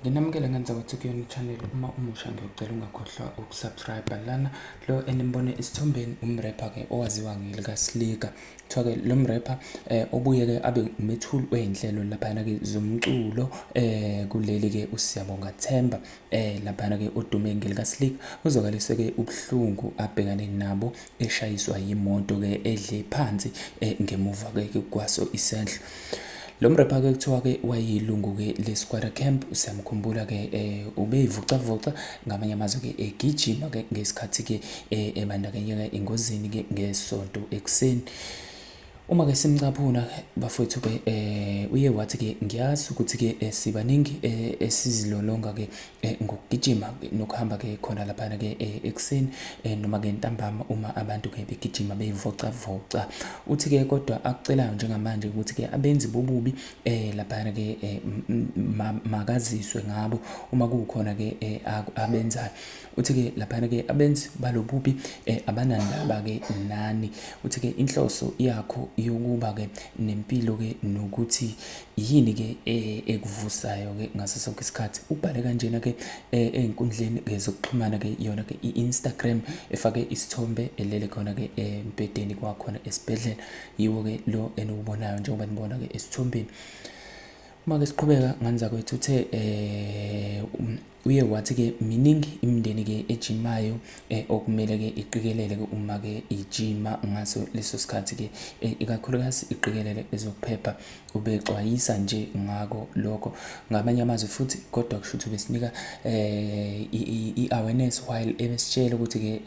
Nginamukele ngenza kwethu kuyona channel. Uma umusha, ngiyocela ungakhohlwa ukusubscribe lana. Lo enimbone esithombeni umrepha ke owaziwa ngelika-Slikour. Kuthiwa ke lo mrepha obuye ke abe umethuli wey'nhlelo laphayana ke zomculo kuleli ke, uSiyabonga Themba laphayana ke odume ngelika-Slikour, uzwakalise ke ubuhlungu abhekane nabo eshayiswa yimoto ke edle phansi ngemuva ke kwaso isehlo. Lo mrepha ke kuthiwa ke wayilungu ke le-Squatter Camp. Siyamkhumbula ke ubeyivocavoca, ngamanye amazwi ke egijima ke ngesikhathi ke ebandakanyeka engozini ke ngesonto ekuseni. Uma ke simcaphuna bafowethu ke, uye wathi ke, "Ngiyazi ukuthi ke sibaningi esizilolonga ke ngokugijima nokuhamba ke khona laphana ke ekuseni noma ke ntambama uma abantu ke begijima beyivocavoca." Uthi ke kodwa akucelayo njengamanje ukuthi ke abenzi bobubi laphana ke makaziswe ngabo uma kukhona ke abenzayo. Uthi ke laphana ke abenzi balobubi abanandaba ke nani. Uthi ke inhloso yakho yokuba ke nempilo ke nokuthi yini ke ekuvusayo ke ngaso sonke isikhathi. Ubhale kanjena ke ey'nkundleni ke zokuxhumana ke, yona ke i-Instagram, efake isithombe elele khona ke embhedeni kwakhona esibhedlela. Yiwo ke lo eniwubonayo njengoba nibona ke esithombeni. Uma ke siqhubeka nganza kwethu, uthe uye wathi ke miningi imindeni ke ejimayo okumele ke iqikelele ke uma ke ijima ngaso leso sikhathi ke, ikakhulukazi iqikelele ezokuphepha. Ubexwayisa nje ngako lokho, ngamanye amazwi futhi, kodwa kusho ukuthi ubesinika i-awareness while ebesitshela ukuthi ke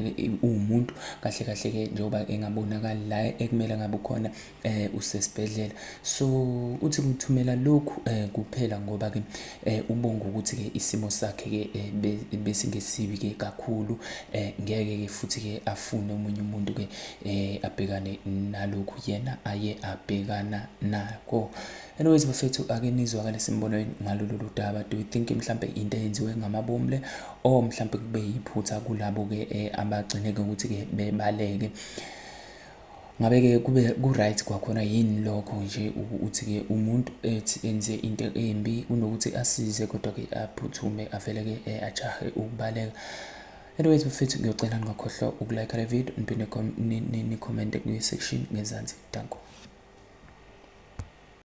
uwumuntu kahle kahle ke, njengoba engabonakali la ekumele ngabe ukhona, usesibhedlela. So uthi kuthumela lokhu kuphela ngoba ke ubonga ukuthi ke isimo sakhe ke besingesibi ke kakhulu. Ngeke ke futhi ke afune omunye umuntu ke abhekane nalokhu yena aye abhekana nako. Anyways bafethu, ake nizwakale simbonweni ngalolu daba. Do you think mhlambe into eyenziwe ngamabomu le, or mhlambe kube yiphutha kulabo ke abagcine ke ukuthi ke bebaleke? Ngabe ke kube ku-right kwakhona yini lokho nje, ukuthi ke umuntu ethi enze into embi, kunokuthi asize kodwa ke aphuthume avele ke ajahe ukubaleka? Anyways bafethu, ngiyocela ningakhohlwa ukulike le video, niphinde ni-comment kwi-section ngezansi. Danko.